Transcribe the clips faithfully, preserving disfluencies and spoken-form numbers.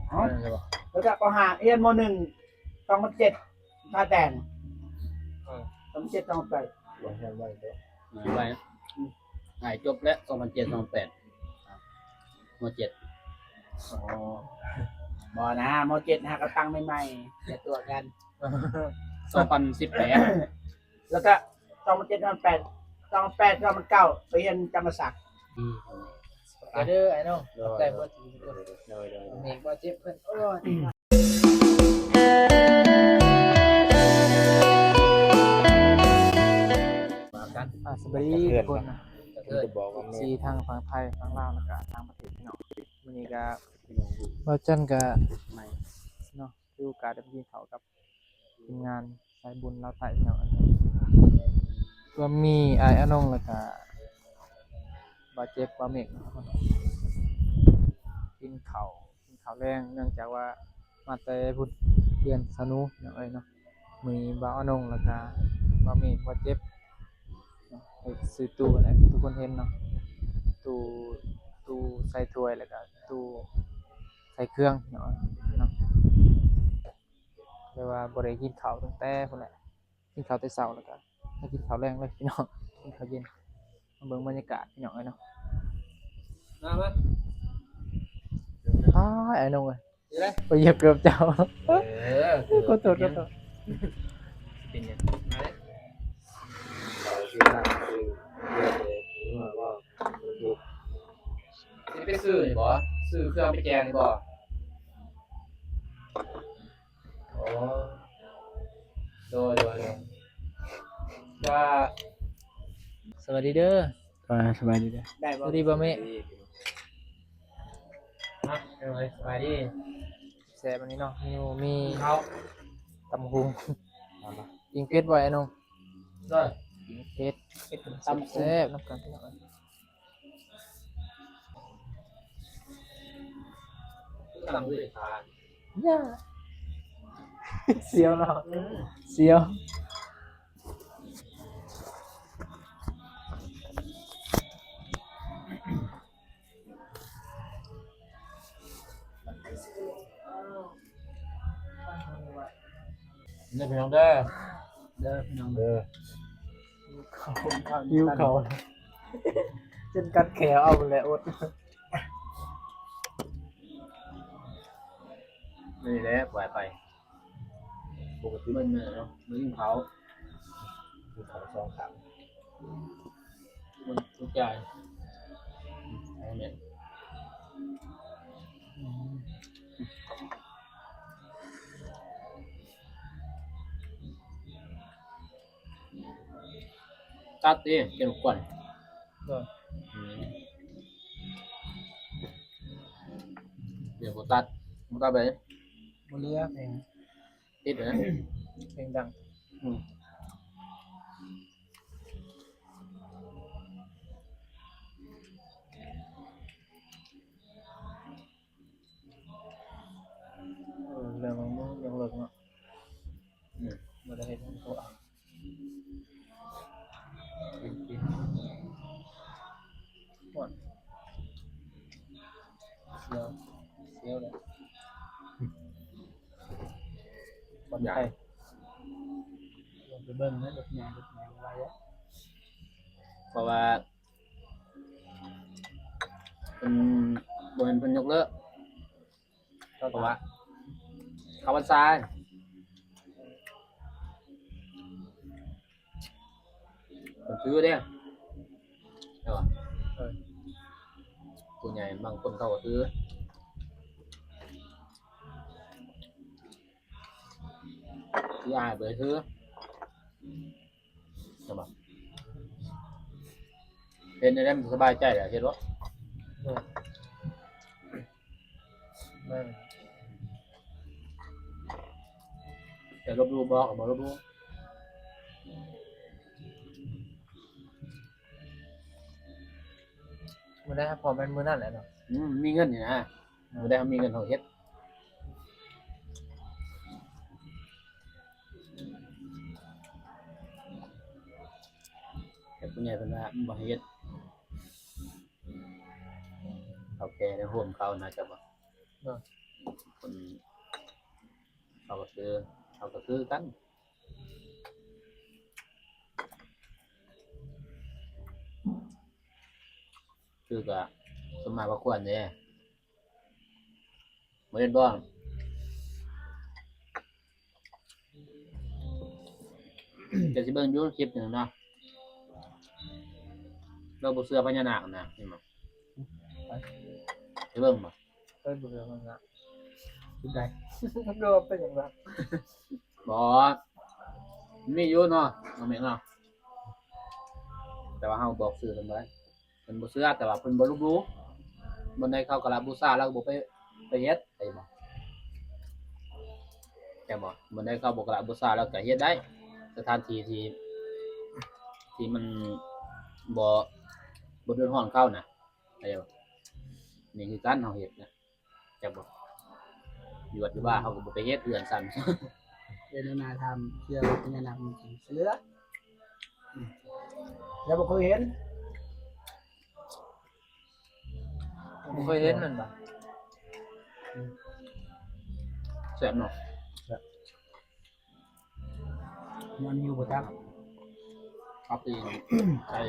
เอ้า แล้วก็ ป.ห้า เรียน ม.หนึ่ง สองพันเจ็ด ท่าแดง เออ สองพันเจ็ด สองพันแปด บ่เรียนไว้เด้อ อ่า ไว้นะ อืม อ่า จบแล้ว สองพันเจ็ด สองพันแปด ม.เจ็ด อ๋อ บ่นะ ม.เจ็ด หากระตังใหม่ๆ อย่าตัวกัน สองพันสิบแปด แล้วก็ สองพันเจ็ด สองพันแปด สองพันแปด สองพันเก้า ไปเรียนธรรมศาสตร์ อืม ไปเด้อไอ้น้อง โดย ขอบใจเพิ่น โดย โดย โดย เมฆบ่เจ็บเพิ่น โอ้ย อ่า สบายดีทุกคนนะ เพิ่นจะบอกว่าแม่ ซีทางฝั่งไทย ฝั่งลาว แล้วก็ต่างประเทศพี่น้อง มื้อนี้ก็ บ่าวจันก็ เนาะ ถือโอกาสได้ไปกินข้าวกับทีมงานสายบุญลาวใต้พี่น้อง ก็มีอ้ายอนง แล้วก็บ่าวเจ็บ บ่าวเมฆเนาะ กินข้าว กินข้าวแลง เนื่องจากว่ามาแต่พุ้น เฮือนสาวหนูพี่น้องเอ้ยเนาะ มีบ่าวอนง แล้วก็บ่าวเมฆ บ่าวเจ็บเนาะ เอ้ย ชื่อตู้นั่นแหละ ทุกคนเห็นเนาะ ตู้ ตู้ใส่ถ้วย แล้วก็ตู้ใส่เครื่องเนาะ เนาะ แต่ว่าบ่ได้กินข้าวตั้งแต่พุ้นแหละ กินข้าวแต่เช้า แล้วก็มากินข้าวแลงเลยพี่น้อง กินข้าวเย็น มาเบิ่งบรรยากาศพี่น้องเอ้ยเนาะ มา มา อ้าย อ้ายนงเอ้ย อยู่ไหน ไปเหยียบเกือบเจ้า เออ ขอโทษ ขอโทษ เป็นหยัง มาเลย สิไปซื้อนี่บ่ ซื้อเครื่องไปแจกนี่บ่ อ๋อ โดย โดย โดย ก็ สวัสดีเด้อ อ่า สบายดีเด้อ ได้บ่ สวัสดีบ่แม่ ฮะ โดย สบายดี แซ่บอันนี้เนาะ เมนูมี ข้าว ตำบักหุ่ง เอามา ปิ้งเป็ดบ่ไอ้น้อง ได้ ปิ้งเป็ด เป็ดตำบักหุ่ง แซ่บๆ นำกันพี่น้อง หลังเลยค่ะ ย่า เสียวเนาะ อืม เสียว เด้อพี่น้องเด้อ เด้อพี่น้องเด้อ หิวข้าว หิวข้าว จนกัดแขวเอาแหละ อด นี่แหละ ปล่อยไป ปกติมันเนี่ยเนาะ มันกินข้าว กินข้าวสองครั้ง มันทุกอย่าง อืม เอาเนี่ย อืม ตัดเองเป็นควัน เออ อืม เดี๋ยวผมตัด ผมตัดไป บ่เหลือเพลง ติดเลยนะ เพลงดัง อืม เออ เรื่องของมึงยังเลิกเนาะ อืม บ่ได้เฮ็ดของเขา กิน กิน ก่อน เสียว เสียวเลย บ่อนไทย ลงไปเบิ่งนะ รถใหญ่ รถใหญ่บ่ไหวแล้ว เพราะว่า เพิ่น บ่แม่นเพิ่นยกเลิก เพราะว่า เข้าพรรษา เพิ่นถือเด้ ใช่ปะ เออ ผู้ใหญ่บางคนเขาก็ถือ ถืออ้ายไปถือ ใช่ปะ เฮ็ดได้มันสบายใจแหละ เฮ็ดบ่ เออ แม่น แต่ลบหลู่บ่ ก็บ่ลบหลู่ มื้อใดพอแม่นมื้อนั้นแหละเนาะ อืม มีเงินนี่นะ เออ มื้อใดมีเงินเฮาเฮ็ด แต่ผู้ใหญ่เพิ่นว่ามันบ่ให้เฮ็ด เฒ่าแก่ในโฮมเขาน่าจะบ่ เนาะ อืม เขาก็คือ เขาก็คือกัน คือก็สมมาพระควรเด้ บ่เห็นบ่ จะสิเบิ่งอยู่คลิปหนึ่งเนาะ เราบ่เชื่อพญานาคนะ เห็นบ่ ไปเบิ่งบ่ ไปเบิ่งมันนะ คือใด มันก็เป็นอย่างนั้น บ่ มีอยู่เนาะ น้องเมฆเนาะ แต่ว่าเฮาบอกชื่อเพิ่นไว้ เพิ่นบ่เชื่อ แต่ว่าเพิ่นบ่ลบหลู่ บ่อนใดเขากราบบูชา แล้วก็บ่ไป ไปเฮ็ด เข้าใจบ่ เข้าใจบ่ บ่อนใดเขาบ่กราบบูชา แล้วก็เฮ็ดได้ สถานที่ที่ ที่มันบ่ บ่เดือดร้อนเขานะ เข้าใจบ่ นี่คือการเฮาเฮ็ดนะ จักบ่ อยู่วัดอยู่บ้านเขาก็บ่ไปเฮ็ดเฮือนซ้ำ เป็นนาธรรม เชื่อว่าพญานาคมันสิเชื่อ อืม แล้วบ่เคยเห็น บ่เคยเห็นมันบ่ อืม แซ่บเนาะ แซ่บ มันอยู่บ่จัก ครับ อีก ไอ้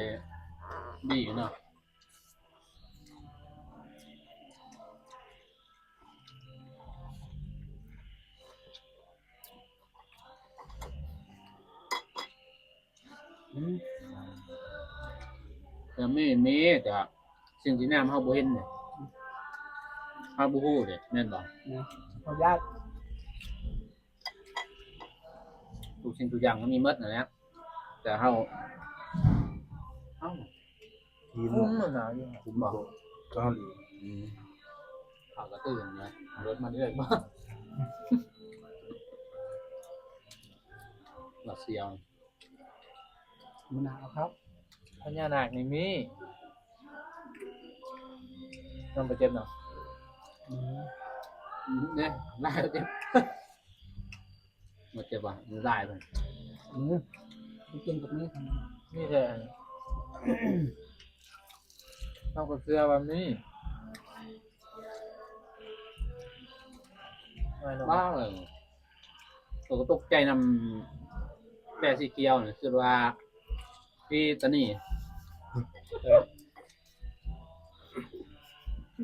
ดีเนาะ อืม แต่มี มี แต่สิ่งที่แนมเฮาบ่เห็นเนี่ย เฮาบ่ฮู้เด้ แม่นบ่ นะ เขายาก ทุกสิ่งทุกอย่างมันมีหมดนั่นแหละ แต่เฮา เอ้า ทีม คุ้มมันหนาวอยู่ คุ้มบ่ เกาหลี อืม เขาก็ตื่นนะ รถมาเรื่อยบ่ รัสเซีย มันหนาวครับ พญานาคนี่มี นำไปเก็บเนาะ อืม อืม เนี่ย ไล่เก็บ มาเก็บว่ะ มันไล่ไป อืม ไปกินกับนี้ นี่แหละ ต้องกระเสื้อแบบนี้ ไม่หรอก บ้าเลย ตัวก็ตกใจนำ แปรสีเขียวเนี่ย คือว่า พี่ตานี่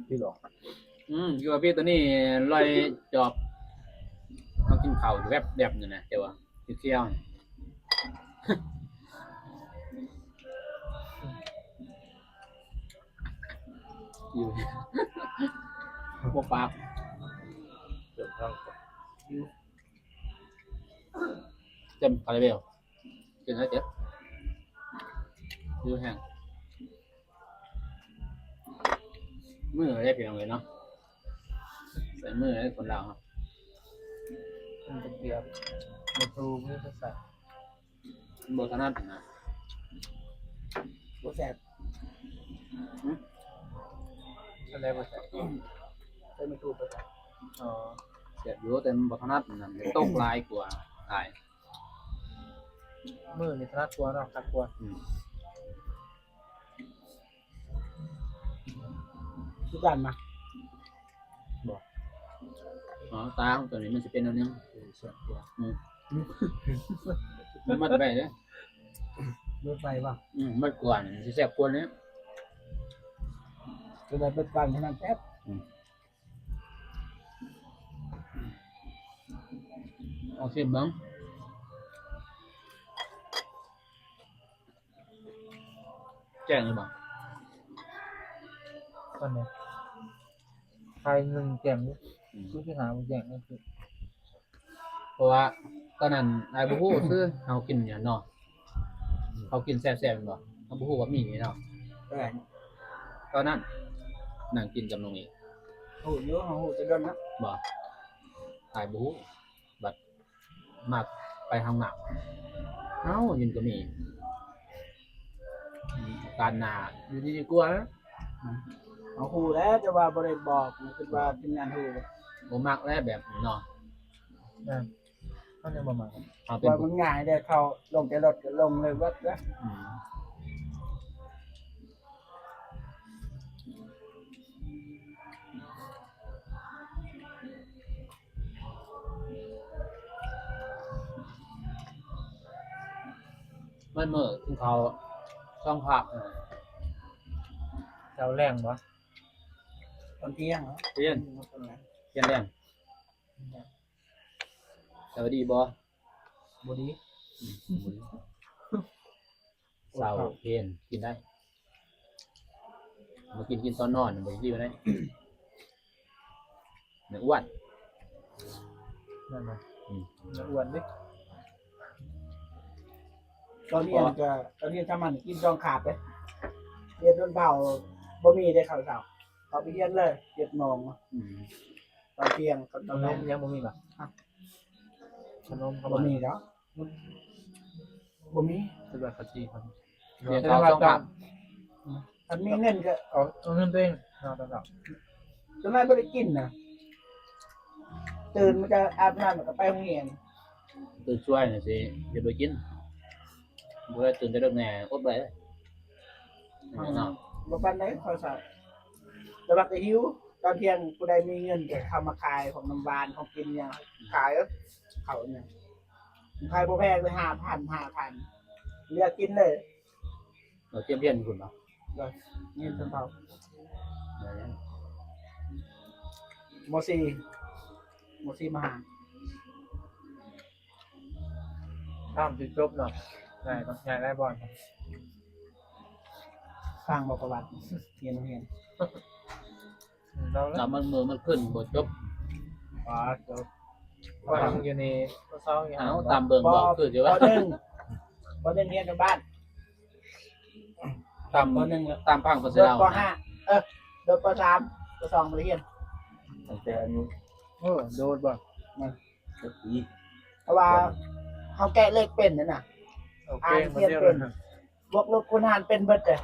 พี่หรอ อืม คือว่าพี่ตานี่ลอยจอบ เอากินข้าวแวบๆ นี่นะ แต่ว่าเขียวๆ อยู่ บ่ปาก เต็มคาราเบล กินแล้วเจ็บ อยู่แห้ง มือได้เพียงเลยเนาะ ใส่มือให้คนลาวครับ มันจะเปียก มันรูไม่ใส่ บ่ถนัดนะ บ่แซ่บ หึ อะไรบ่แซ่บ ใส่ไม่ถูกไป อ๋อ แซ่บอยู่ แต่มันบ่ถนัดนะ มันตกหลายกว่า ตาย มือนี่ถนัดกว่าเนาะ คักกว่า อืม คือกันนะ บ่ อ๋อ ตาของตัวนี้มันสิเป็นแนวนี้ เออ แซ่บกว่า อืม มันมัดไปเด้อ มัดไปบ่ อืม มัดกว่านี่มันสิแซ่บกว่านี้ ตัวใดเป็นกันเท่านั้นแซ่บ อืม เอาชิมเบิ่ง แจ้งหรือเปล่า ตอนนี้ ไทยหนึ่งแจ้งอยู่ อืม คือที่หาบ่แจ้งก็คือ เพราะว่าตอนนั้นอ้ายบ่ฮู้ คือเฮากินหยังเนาะ เขากินแซ่บๆ แม่นบ่ เฮาบ่ฮู้ว่ามีนี่เนาะ เออ ตอนนั้นนั่งกินกับน้องเอก ฮู้อยู่ เฮาฮู้แต่ดนนะ บ่ อ้ายบ่ฮู้ บัด มักไปห้องน้ำ เอ้า ยินก็มี การหนาอยู่ดีๆกลัวนะ เอาฮู้แล้ว แต่ว่าบ่ได้บอกนะ คิดว่าทีมงานฮู้ บ่มักแล้วแบบนี้เนาะ แม่น เขายังบ่มัก เอาเป็น ว่ามันง่ายเด้อ เข้าลงแต่รถก็ลงเลยเบิดนะ อืม อืม มันมื้อกินข้าวสองคาบ เช้าแลงบ่ ตอนเที่ยงเหรอ เที่ยง เที่ยงแลง สวัสดีบ่ บ่ดี เช้าเพลนกินได้ มากิน กินตอนนอน บ่ดีบ่ได้ มันอ้วน นั่นนะ อืม มันอ้วนดิ ตอนเรียนก็ ตอนเรียนสามัญกินสองคาบเด้ เรียนจนเฒ่า บ่มีได้ข้าวเช้า เขาไปเรียนเลย เจ็ดโมง อืม ตอนเที่ยงกับตอนแลง ยังบ่มีบ่ ฮะ ขนมเขา บ่มีแล้ว บ่มี คือว่าเขาจีบกัน เรียนเขาสองคาบ คันมีเงินก็ เอา เอาเงินตัวเอง นอนตอนเช้า ส่วนมากบ่ได้กินนะ ตื่นมาจะอาบน้ำแล้วก็ไปโรงเรียน ตื่นช่วยน่ะสิ อย่าไปกิน บ่ได้ตื่นแต่ดึกแน่ อดบ่ได้ อืม เนาะ บ่ปานใดข้าวเช้า แต่ว่าก็หิว ตอนเที่ยงผู้ใดมีเงินก็เข้ามาขายของน้ำหวานของกินเนี่ย ขายเขาเนี่ย ขายบ่แพงเลย ห้าพัน ห้าพัน เลือกกินเลย เราเตรียมเรียนคุณเนาะ โดย เรียนจนเฒ่า ม.สี่ ม.สี่ ม.ห้า ตามสิจบเนาะ ได้ต้องใช้ได้บ่อน ฟังบ่ประวัติ เรียนโรงเรียน เราละ กลับมาเมืองมันขึ้นบ่จบ อ๋อ จบ ว่าทำอยู่ใน ป.สอง อยู่ เอา ตามเบิ่ง ป.บอกคือสิว่า ป.หนึ่ง ป.หนึ่ง เรียนอยู่บ้าน ตาม ป.หนึ่ง แล้ว ตามพังภาษา เลิก ลาว ป.ห้า เออ เลิก ป.สาม ป.สอง บ่ได้เรียน ตั้งแต่อายุ โอ้ โดดบ่ นั่น จักปี เพราะว่าเขาแกะเลขเป็นนั่นน่ะ โอเค อ่านเขียนเป็น มาเที่ยวเลย บวกลบคูณหารเป็นเบิดเลย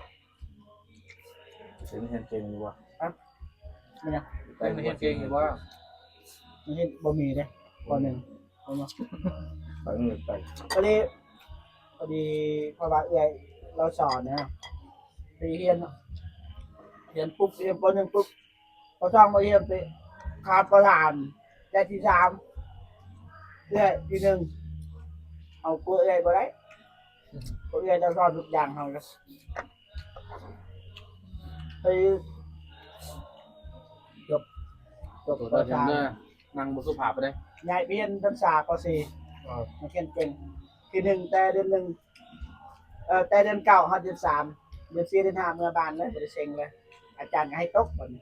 เป็นเรียนเก่งอยู่วะ ฮะ ไม่นะ เป็นเรียนเก่งอยู่วะ มันเห็นบ่มีเด้ ป.หนึ่ง เอามา ไปเงินไป พอดี พอดี เพราะว่าเอื้อยเราสอนนะ ไปเรียน เรียนปุ๊บ เรียน ป.หนึ่ง ปุ๊บ ป.สอง บ่เรียนไป ข้าม ป.สาม ได้ที่สาม เอื้อยที่หนึ่ง เอากลัวเอื้อยบ่ได้ กลัวเอื้อยจะสอนทุกอย่างเฮาเลย ไป จบ จบ ตัว ป.สาม เด้อ นั่งบ่สุภาพปานใด ย้ายไปเรียนพรรษา ป.สี่ อ๋อ มาเรียนเก่ง ที่หนึ่ง แต่เดือนหนึ่ง เอ่อ แต่เดือนเก้าฮอดเดือนสาม เดือนสี่ เดือนห้า เมือบ้านเลย บ่ได้เซ็งเลย อาจารย์ก็ให้ตกบัดนี้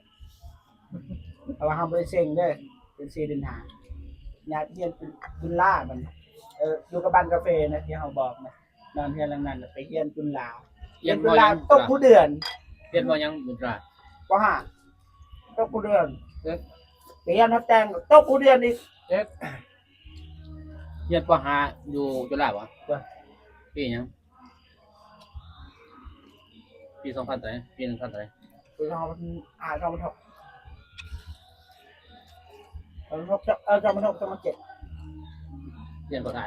เพราะว่าเฮาบ่ได้เซ็งเด้อ เดือนสี่ เดือนห้า ย้ายไปเรียนเป็นจุฬาบัดนี้ เออ อยู่กับบ้านกาแฟนะ ที่เฮาบอกนะ นอนเฮือนหลังนั้นน่ะ ไปเรียนจุฬา เรียน เรียนจุฬา ม.หยัง ตกคู่เดือน เรียน ม.หยัง จุฬา ป.ห้า ตกคู่เดือน เอ๊ะ ไปเรียนฮอดแต่ง ตกคู่เดือนอีก เอ๊ะ เรียน ป.ห้า อยู่จุฬาบ่ จ้ะ ปีหยัง ปีสองพันเท่าไหร่ ปีหนึ่งพันเท่าไหร่ ปีสองพันห้า สองพันหก สองพันหก เอ่อ สองพันหก สองพันเจ็ด เรียน ป.เท่าไหร่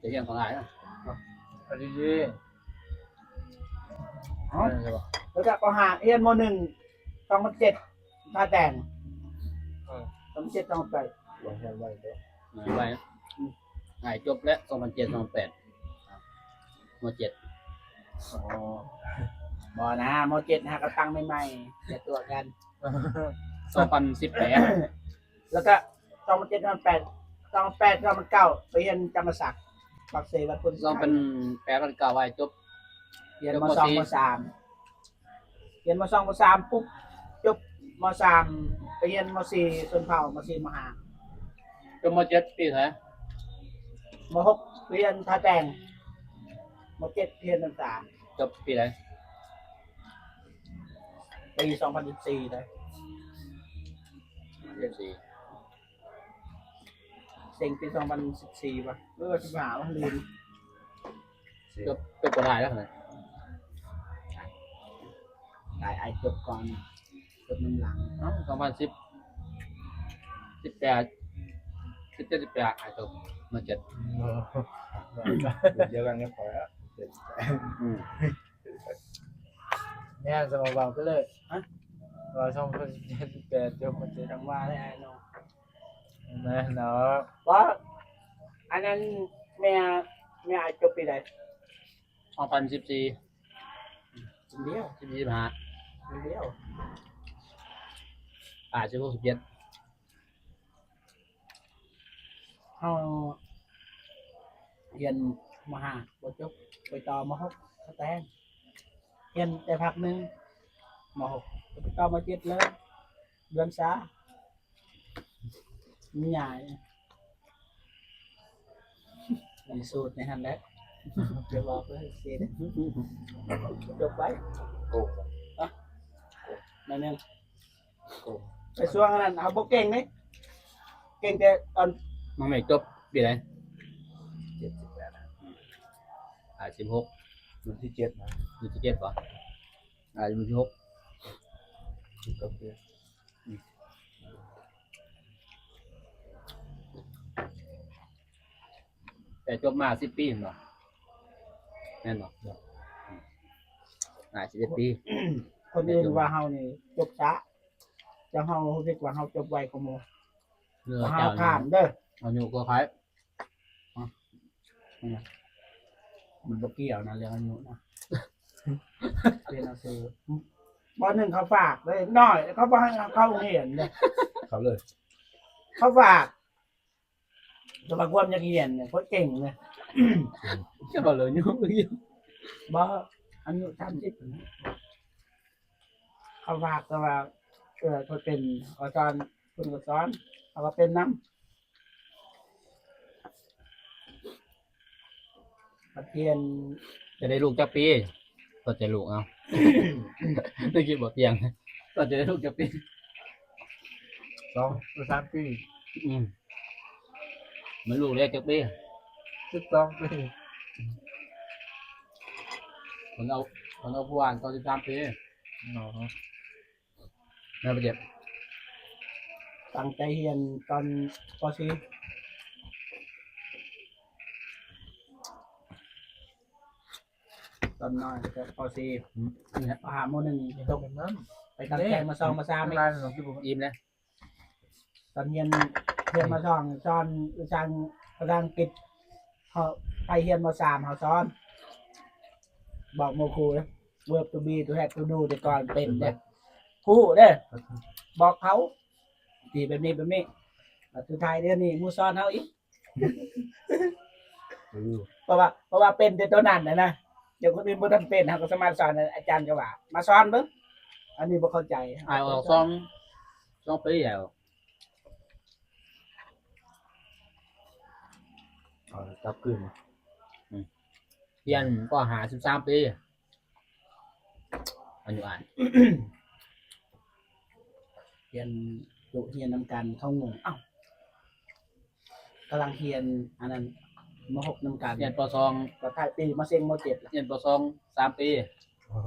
จะเรียนของหลายนะ เอาดีๆ เอ้า เออ แล้วก็ ป.ห้า เรียน ม.หนึ่ง สองพันเจ็ด ท่าแดง เออ สองพันเจ็ด สองพันแปด บ่เรียนไวเด้อ ไวนะ อืม หายจบแล้ว สองพันเจ็ด สองพันแปด ม.เจ็ด อ๋อ บ่นะ ม.เจ็ด หากระตังใหม่ๆ อย่าตัวกัน สองพันสิบแปด แล้วก็ สองพันเจ็ด สองพันแปด สองพันแปด สองพันเก้า ไปเรียนธรรมศาสตร์ ปากเซ วัดพุทธ สองพันแปด สองพันเก้า ไว้จบ เรียน จบ ม.สอง ม.สี่ ม.สาม เรียน ม.สอง ม.สาม ปุ๊บ จบ ม.สาม ไปเรียน ม.สี่ ชนเผ่า ม.สี่ ม.ห้า จบ ม.เจ็ด ปีเท่าไหร่ ม.หก เรียนท่าแดง ม.เจ็ด เรียนพรรษา จบปีไหน ปี สองพันสิบสี่ เลย เรียนสี่ เซ็งปี สองพันสิบสี่ ป่ะ หรือว่า สิบห้า วะ ลืม จบ จบบ่ได้แล้วนะ ได้ ไอ้จบก่อน จบนำหลัง เอ้า สองพันสิบ สิบแปด สิบเจ็ด สิบแปด ไอ้จบ ม.เจ็ด เดียวกันก็พอแล้ว อืม เนี่ย สมองเบาก็เลย ฮะ ว่า สองพันสิบเจ็ด สิบแปด จบ ม.เจ็ด จังว่าได้ ไอ้น้อง แม่นเนาะ ว่า อันนั้นแม่ แม่อาจจบปีใด สองพันสิบสี่ คนเดียว สิบสี่ สิบห้า คนเดียว อ่า สิบหก สิบเจ็ด เฮาเรียน ม.ห้า บ่จบ ไปต่อ ม.หก เขาแต่ง เรียนแต่ภาคหนึ่ง ม.หก ไปต่อ ม.เจ็ด เลย เดือนสา มันใหญ่ มีสูตรในหันแหละ จะบอกเลยสิ จบไป โอ้ อะ นั่นเอง โอ้ ไปช่วงนั้น เอาบ่เก่งนี่ เก่งแต่ตอน น้องเมฆจบปีไหน เจ็ดสิบแปด อ่า สิบหก รุ่นที่เจ็ดนะ รุ่นที่เจ็ดปะ อ่า รุ่นที่หก สิบเก้าปี อืม แต่จบมา สิบปีเนาะ แม่นบ่ อืม อ่า สิบเอ็ดปี คนอื่นว่าเฮานี่จบช้า แต่เฮารู้สึกว่าเฮาจบไวกว่าหมู่ เออ เฮาข้ามเด้อ อายุก็คล้าย อ่ะ มันบ่เกี่ยวนะ เรื่องอายุนะ เรียนหนังสือ ม.หนึ่ง เขาฝากเลย น้อย เขาบ่ให้เข้าโรงเรียนเลย เขาเลย เขาฝาก แต่ว่าความอยากเรียนเนี่ย เขาเก่งเลย จะบอกเลยอายุ บ่ อายุ สามสิบ นะ เขาฝากแต่ว่า เออ เขาเป็นอาจารย์ เพิ่นก็สอน เขาก็เป็นนำ บัดเรียน จะได้ลูกจักปี ก็จะลูกเอา ได้คิดบ่เตียง ก็จะได้ลูกจักปี สองหรือสามปี อืม มันลูกเล็กจักปี สิบสองปี คนเอา คนเอาผู้อ่านตอน สิบสามปี อ๋อ แม่ไปเจ็บ ตั้งใจเรียนตอน ป.สี่ ตอนน้อยก็ ป.สี่ อืม นี่ฮะ ป.ห้า ม.หนึ่ง นี่ ตก เป็นน้ำ ไปตั้งใจ ม.สอง ม.สาม อีก ร้านของที่ผมอิ่มแล้ว ตอนเรียน เรียน ม.สอง สอนวิชาภาษาอังกฤษ เขาไปเรียน ม.สาม เขาสอน บอกหมู่ครูนะ verb to be to have to do แต่ก่อนเป็นเนี่ย ครูเด้อ บอกเขา สิแบบนี้แบบนี้ แล้วสุดท้ายเดี๋ยวนี้หมู่สอนเขาอีก เออ เพราะว่า เพราะว่าเป็นแต่ตัวนั้นน่ะนะ เดี๋ยวคนอื่นบ่ทันเป็น เขาก็สามารถสอน อาจารย์ก็ว่า มาสอนเบิ่ง อันนี้บ่เข้าใจ อ่านออกสอง สองปีแล้ว เอากลับคืนมา อืม เรียน ป.ห้า สิบสามปี อนุบาล เรียน เรียนนำกัน เขางง เอ้า กำลังเรียนอันนั้น ม.หก นำกัน เรียน ป.สอง ก็ท้ายปีมาเซ็ง ม.เจ็ด เรียน ป.สอง สามปี อ๋อ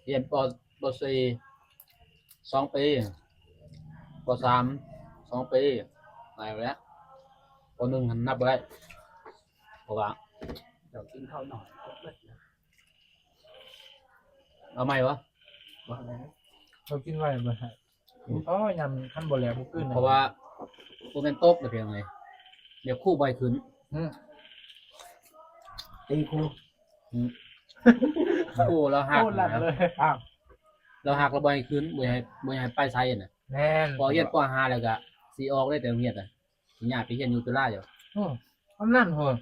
เรียน ป.ป.สี่ สองปี ป.สาม สองปี หลายแล้ว ป.หนึ่ง หั้นนับบ่ได้ เพราะว่า เจ้ากินข้าวหน่อย เอาใหม่วะ ว่าอะไรนะ เขากินไว้บ่ฮะ อืม อ๋อ ยำขั้นบ่แล้วบ่ขึ้นนะ เพราะว่าบ่แม่นตกแต่เพียงไง เดี๋ยวครูบ่ให้ขึ้น อืม ตีครู อืม ครูเราหัก โคตรหลัง นะ เลย อ้าว เราหัก เราบ่ให้ขึ้น บ่ให้ บ่ให้ไปไสน่ะ แม่น ป.เจ็ด ป.ห้า แล้วก็สิออกเลยแต่โรงเรียนน่ะ สิย้ายไปเรียนอยู่จุฬาอยู่ อืม อันนั้นโหด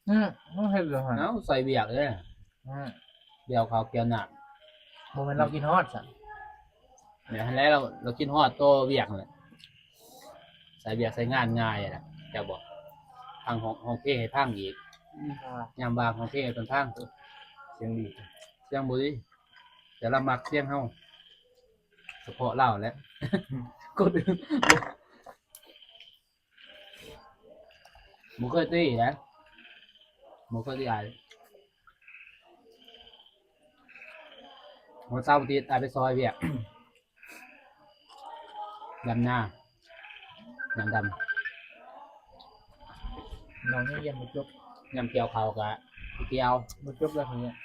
อืม บ่เฮ็ดเลยหั่น เอ้า ใส่เวียกเด้อ อืม เดี๋ยวเขาเกี่ยวหนัก บ่แม่นเราคิดฮอดซะ เดี๋ยวหั้นแหละเรา เราคิดฮอดโตเวียกนั่นแหละ ใส่เวียกใส่งานง่ายอะนะ เจ้าบอก ฟังฮ้อง ฮ้องเพลงให้ฟังอีก อืม อ่า ยามว่างฮ้องเพลงให้เพิ่นฟัง เสียงดี เสียงบ่ดี แต่เรามักเสียงเฮา เฉพาะลาวแหละ คนอื่น บ่เคยตีนะ บ่เคยตีอ้าย วันเสาร์อาทิตย์อ้ายไปซอยเวียก ดำนา ดำดำ น้องยังเรียนบ่จบ ยามเกี่ยวข้าวกะเกี่ยว บ่จบแล้วเขาเนี่ย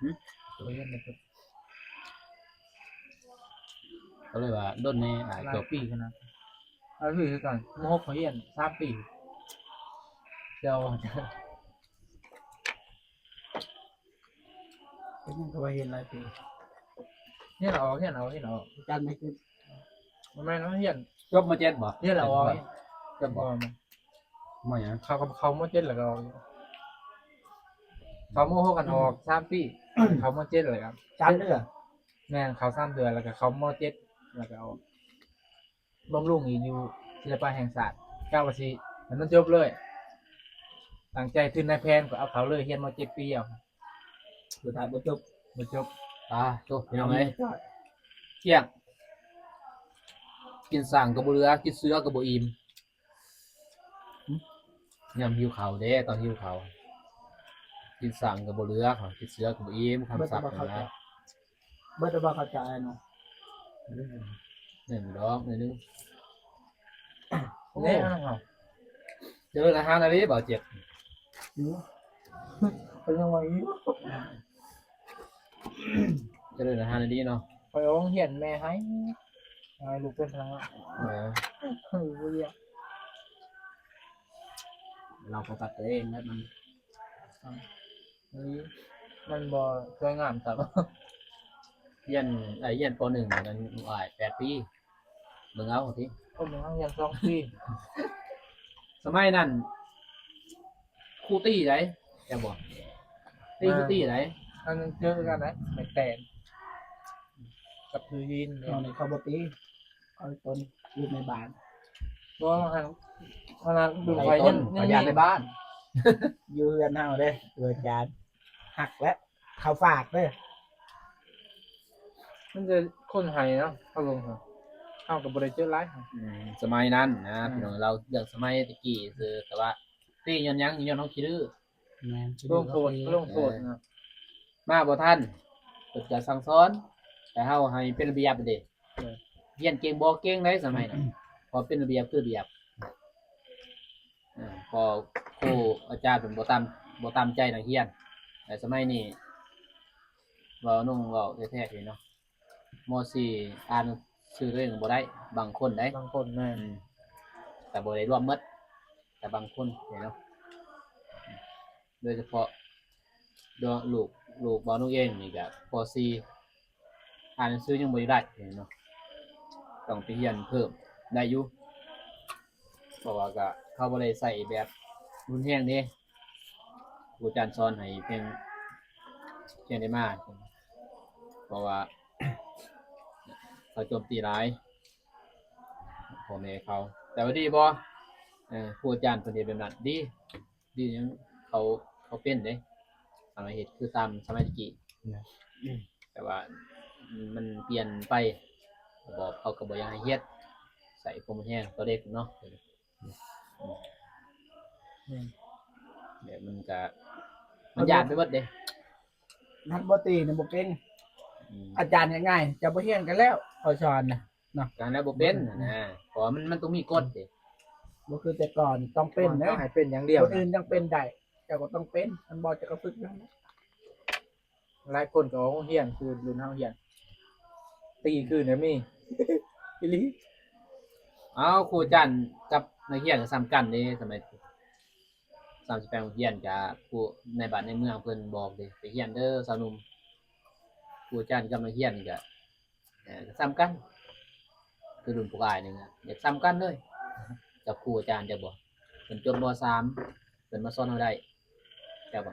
หึ เขาเรียนบ่จบ ก็เลยว่าโดนแน่ อ่า หลาย จบ ปีขนาด เอาคือกัน ม.หก เขาเรียนสามปี เดียว เป็นหยังก็ว่าเฮียนหลายปี เฮียนออก เฮียนออก เฮียนออก อาจารย์ไม่ขึ้น บ่แม่นว่าเฮียน จบ ม.เจ็ด บ่ เฮียนแล้วออก จบบ่ บ่ บ่หยัง เขาก็ เขา ม.เจ็ด แล้วก็ออก เขา ม.หก กันออก สามปี เขา ม.เจ็ด แล้วก็ สามเทื่อ แม่น เขา สามเทื่อ แล้วก็เขา ม.เจ็ด แล้วก็ออก บำรุงอีกอยู่ศิลปะแห่งชาติ กะว่าสิให้มันจบเลย ตั้งใจทุนนายแผนก็เอาเขาเลย เฮียนมาเจ็ดปีเอา สุดท้ายบ่จบ บ่จบ อ่า โธ่ พี่น้องเอ้ย เที่ยง กินสั่งก็บ่เหลือ กินเสือก็บ่อิ่ม ยามหิวข้าวเด้ ตอนหิวข้าว กินสั่งก็บ่เหลือ กินเสือก็บ่อิ่ม คำศัพท์ เบิดบ่เข้าใจ นะ เบิดบ่เข้าใจเนาะ อืม หนึ่งดอก หน่อยหนึ่ง โอ้ เนี่ย เดี๋ยวอาหารอะไรบ่เจ็บ อืม เป็นยังไง เจริญอาหารดีเนาะ ไปโรงเรียนแม่ให้ ให้ลูกเป็นทาง เออ เออ เราโฟกัสตัวเองแล้วมัน เฮ้ย มันบ่สวยงามครับ เรียน ไอ้เรียน ป.หนึ่ง นั่นอ้าย แปดปี เบิ่งเอาติ โอ้ มึงเอาเรียนสองปี สมัยนั้น ครูตีได๋ แม่นบ่ ตีครูตีได๋ อันนั้นเจอกันนะ ไม้แตน กับพื้นหิน ตอนนี้เขาบ่ตี เอาต้นอยู่ในบ้าน บ่ อัน อันนั้นดู ไอ้ ไฟ ต้น ยัง ยัง พยานใน มี บ้าน อยู่เฮือนเฮาเด้ ตัวอาจารย์ หักแล้ว เขาฝากเด้อ มันจะคนไห้เนาะ เขาลงหั้น เฮาก็บ่ได้เจอหลายหั้น อืม สมัยนั้นนะ อืม พี่น้อง เล่าเรื่องสมัยตะกี้ซื่อ แต่ว่าตีย้อนหยัง ย้อนเฮาขี้ดื้อ แม่น ลงโทษ ขี้ดื้อ ลงโทษนะ เออ มาบ่ทัน เพิ่นก็สั่งสอน แต่เฮาให้เป็นระเบียบเด้ เออ เรียนเก่งบ่เก่งได๋สมัยนั้น พอเป็นระเบียบคือระเบียบ เออ พอครูอาจารย์เพิ่นบ่ตาม บ่ตามใจนักเรียน แต่สมัยนี้ เว้านุ่งเว้าแท้ๆ เลยเนาะ ม.สี่ อ่านหนังสือตัวเองบ่ได้ บางคนได๋ บางคนแม่น อืม แต่บ่ได้รวมหมด แต่บางคนเนาะ โดยเฉพาะ ดอ ลูก ลูกบ่าวนุ่งเองนี่ก็ ป.สี่ อ่านหนังสือยังบ่ได้เนาะ ต้องไปเรียนเพิ่ม ได้อยู่ เพราะว่าก็ เขาบ่ได้ใส่แบบรุนแรงเด้ ครูอาจารย์สอนให้เพียง เพียงได้มา เพราะว่า เขาโจมตีหลาย พ่อแม่เขา แต่ว่าดีบ่ เออ ครูอาจารย์เพิ่นเฮ็ดแบบนั้น ดี ดีหยัง เขา เขาเป็นเด้ สมัยเฮ็ดคือตามสมัยตะกี้ นะ อืม แต่ว่ามันเปลี่ยนไป ระบอบเขาก็บ่อยากให้เฮ็ด ใส่ความรุนแรงต่อเด็กเนาะ อืม อืม แบบมันก็ มันย้านไปเบิดเด้ นัดบ่ตีนี่บ่เก่ง อืม อาจารย์ง่ายๆ จะบ่เฮียนกันแล้ว เขาสอนนะ เนาะ การแล้วบ่เป็นนะ เพราะว่ามัน มันต้องมีกฎเด้ บ่คือแต่ก่อนต้องเป็นนะ ต้องให้เป็นอย่างเดียว คนอื่นยังเป็นได้ เจ้าก็ต้องเป็น มันบ่ เจ้าก็ฝึกอยู่นั่นแหละ หลายคนก็ออกโรงเรียนคือรุ่นเฮาเฮียน ตีคืนก็มี อีหลี เอา ครูอาจารย์กับนักเรียนก็ส่ำกันเด้ สมัย สามสิบแปดโรงเรียน ก็ผู้ในบ้านในเมืองเพิ่นบอกเด้ ไปเรียนเด้อสาวหนุ่ม ครูอาจารย์กับนักเรียนนี่ก็ เอ่อ ส่ำกัน คือรุ่นพวกอ้ายนี่นะ อยากส่ำกันเลย กับครูอาจารย์ จักบ่ เพิ่นจบ ม.สาม เพิ่นมาสอนเฮาได้ จักบ่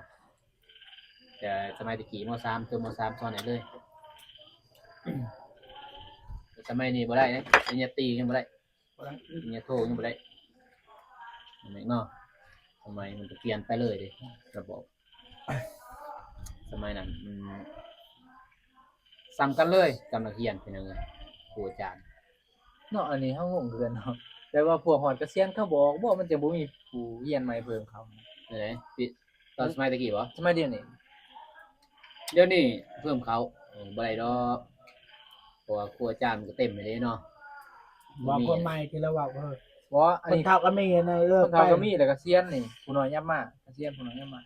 แต่สมัยตะกี้ ม.สาม จบ ม.สาม สอนได้เลย สมัยนี้บ่ได้นะ ปริญญาตรียังบ่ได้ บ่ได้ ปริญญาโทยังบ่ได้ แม่นเนาะ สมัยมันก็เปลี่ยนไปเลยเด้ ระบบ สมัยนั้นมันส่ำกันเลยกับนักเรียน พี่น้องเอ้ย ครูอาจารย์ เนาะ อันนี้เฮางงคือกันเนาะ แต่ว่าพวกฮอดเกษียณเขาบอกบ่ มันจะบ่มีผู้เรียนใหม่เพิ่มเขา เดี๋ยวไหน ปิ ตอนสมัยตะกี้บ่ สมัยเดี๋ยวนี้ เดี๋ยวนี้เพิ่มเขา เออ บ่ได้ดอก เพราะว่าครูอาจารย์มันก็เต็มไปเลยเนาะ ว่าคนใหม่ที่เราเว้า เออ บ่ อันนี้ คนเฒ่าก็มีนะ เลิกไป คนเฒ่าก็มี แล้วก็เกษียณนี่ ผู้น้อยยับมา เกษียนผู้น้อยยับมา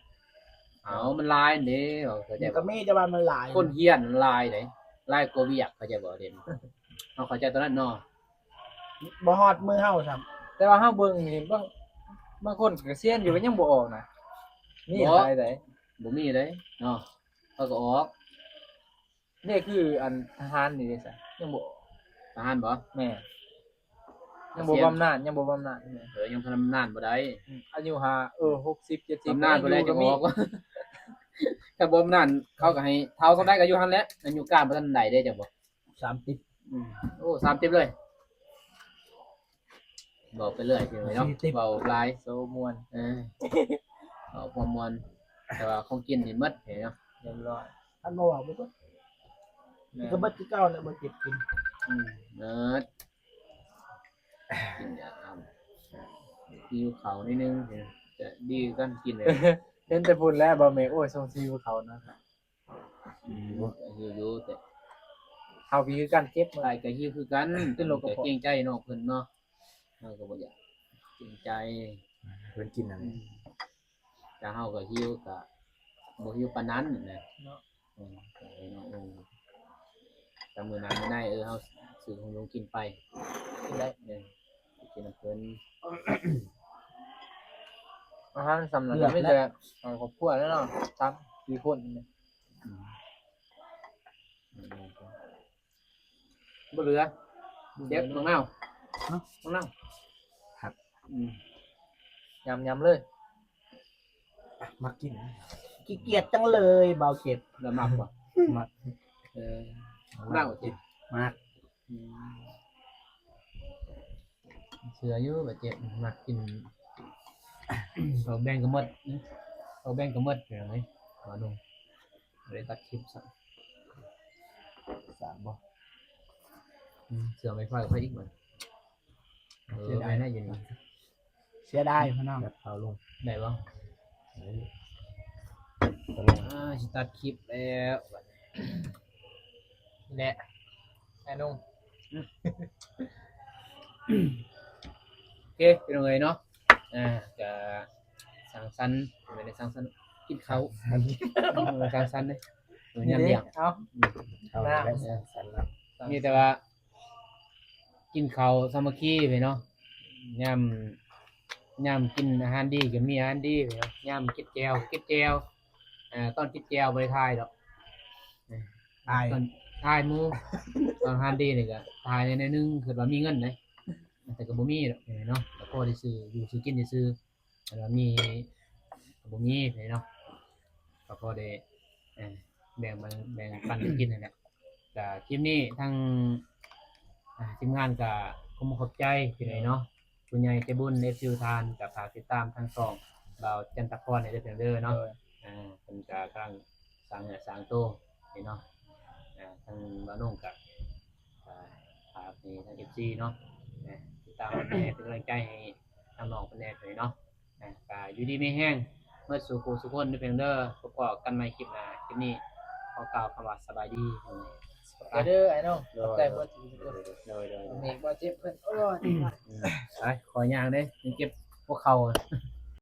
เอา มันหลายเด้ เข้าใจ มันก็มี แต่ว่ามันหลาย คนเรียนหลายเด้ หลายกว่าเวียก เข้าใจบ่เด่น เฮาเข้าใจตอนนั้นเนาะ บ่ฮอดมือเฮาซ้ำ แต่ว่าเฮาเบิ่งนี่ เบิ่ง บางคนก็เกษียณอยู่ก็ยังบ่ออกนะ มี บ่ หลายใด บ่มีเด้เนาะ เขาก็ออก นี่คืออันทหารนี่เด้ซะ ยังบ่ออก ทหารบ่ แม่น ยังบ่ เกษียณ บำนาญ ยังบ่บำนาญ แม่น เออ ยังบำนาญบ่ได้ อืม อายุห้า เออ หกสิบ เจ็ดสิบ บำนาญบ่ได้ ยังอยู่ก็มี จั่งออก ถ้าบำนาญเขาก็ให้เฒ่าส่ำใดก็อยู่หั่นแหละ อายุการบ่ทันได้เด้ เจ้าบ่ สามสิบ อืม โอ้ สามสิบเลย บอกไปเรื่อยพี่น้องเนาะ สี่สิบ เว้าหลาย โซม่วน เออ เว้าความม่วน แต่ว่าของกินนี่หมดเนาะ เรียบร้อย คันบ่เว้าบ่เบิด แม่น ก็เบิดคือเก่าแหละ บ่เก็บกิน อืม หมด กินยาครับ หิวข้าวนิดนึง จะดีกันกินเลย เห็นแต่พูดแล้วบ่แม่ โอ้ย ส่งซีภูเขานะ อืม หิวอยู่ แต่ เฮาก็คือกัน เก็บมา อ้ายก็หิวคือกัน เป็นโรคกระเพาะ ก็เกรงใจน้องเพิ่นเนาะ เฮาก็บ่อยากเกรงใจ เพิ่นกินอันนี้ อืม แต่เฮาก็หิว ก็บ่หิวปานนั้นนะ เนาะ อืม ก็เลยเนาะ อืม แต่มื้อหน้ามื้อใน เออ เฮาซื้อของลงกินไป กินได้ เออ กินนำเพิ่น อาหารส่ำนั้น เลือก มีแต่ แล้ว ของครอบครัวแล้วเนาะ สามสี่คนเนี่ย อืม บ่เหลือ เจ็บ บ่เหลือ บักนาว ฮะ บักนาว ครับ อืม ยำๆเลย อ่ะ มากิน ขี้เกียจจังเลย เบาเจ็บ แล้วมักบ่ มัก เออ บักนาวเจ็บ มัก อืม เชื่ออยู่ว่าเจ็บ มักกิน เขาแบ่งก็หมดนะ เขาแบ่งก็หมด พี่น้องเอ้ย ขอดู บ่ได้ตัดคลิปซ้ำ สามบ่ อืม เชื่อไม่ค่อย ค่อยอีกบ่ เออ เสียดาย แม่น่าอยู่นี่ เสียดายพี่น้อง แบบเขาลง ได้บ่ เออ อ่า สิตัดคลิปแล้ว และ ไอ้นุ่ง โอเค พี่น้องเอ้ยเนาะ อ่า ก็สังสรรค์ ไม่ได้สังสรรค์ กินข้าว เออ สังสรรค์เลย เออ ยามเที่ยง เอา เอา น้ำ แล้วสังสรรค์แล้ว มีแต่ว่า กินข้าวสามัคคีไปเนาะ ยาม ยามกินอาหารดีก็มีอาหารดีไปเนาะ ยามกินแจ่วก็กินแจ่ว อ่า ตอนกินแจ่วบ่ได้ถ่ายดอก ถ่าย ตอนถ่ายหมู่ ตอนอาหารดีนี่ก็ถ่ายแหน่หน่อยนึง คือว่ามีเงินเด้ แต่ก็บ่มีดอกเนาะ ก็พอได้ซื้ออยู่ซื้อกินซื่อๆ แต่ว่ามี ก็บ่มีเนาะ ก็พอได้ เอ่อ แบ่งมา แบ่งปันกันกินนั่นแหละ ก็คลิปนี้ทาง อ่า ทีมงานก็ขอขอบใจพี่น้องเนาะ ผู้ใหญ่ใจบุญ เอฟซี ทุกท่าน ก็ฝากติดตามทางช่องบ่าวจันทพรในเด้อเพียงเด้อเนาะ โดย อ่า เพิ่นก็กำลังสร้างเนื้อสร้างตัวนี่เนาะ อ่า ทางบ่าวนุ่งก็ อ่า ฝากให้ทาง เอฟซี เนาะ อ่า ติดตามเพิ่นแหน่ เป็นกำลังใจให้ทางน้องเพิ่นแหน่เนาะ อ่า ก็อยู่ดีมีแฮง เมื่อสู่ผู้สู่คนเด้อเพียงเด้อ พบกันใหม่คลิปหน้า คลิปนี้ขอกล่าวคำว่าสบายดี เด้อไอ้น้อง ขอบใจเบิดทุกคน โดย โดย โดย เมฆบ่เจ็บเพิ่น โอ้ย อืม ไป ขอย่างเด้ ยังเจ็บพวกเขา